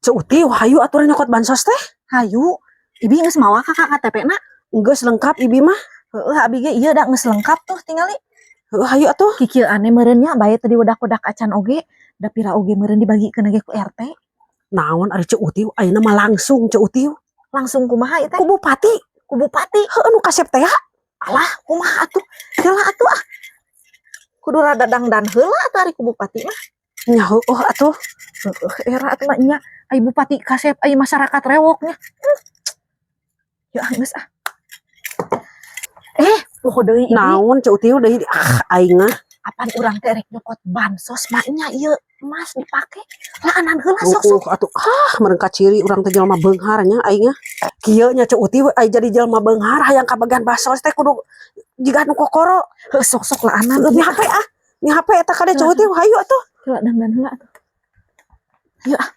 Ceu Uti, hayu atuh nyokot bansos teh. Hayu, Ibi geus mawa ka KTP na? Geus lengkap Ibi mah. Heeh, abi ge ieu da geus lengkap tuh tingali. Heuh, hayu atuh. Kikieu ane meureun nya bae tadi wedak-wedak acan oge, da pira oge meureun dibagikeun ge ku RT. Naon ari Ceu Uti ayeuna mah langsung, Ceu Uti. Langsung kumaha ieu teh? Ku bupati. Ku bupati. Heuh, nu kasep teh ya. Alah, kumaha atuh? Heula atuh ah. Kudu rada dangdan heula atuh ari ku bupati mah. Nya heueuh atuh. Heeh, era atuh mah nya ai bupati kasep ai masyarakat rewok nya. Ya geus ah. Eh, poho deui, Ibi. Naon, Ceu Uti deui? Ah, aing mah. Apan urang teh rek nyokot bansos mah nya ieu emas dipake. Laanan heula sok sok. Heueuh atuh. Ah, meureun kaciri urang teh jelema beunghar nya aing mah. Kieu nya, Ceu Uti, ai jadi jelema beunghar hayang kabagian bansos teh kudu jiga nu kokoro. Heuh, sok sok laanan. Mi HP ah. Mi HP eta kade, Ceu Uti, hayu atuh. Heula, dangdan heula atuh. Ayo ah.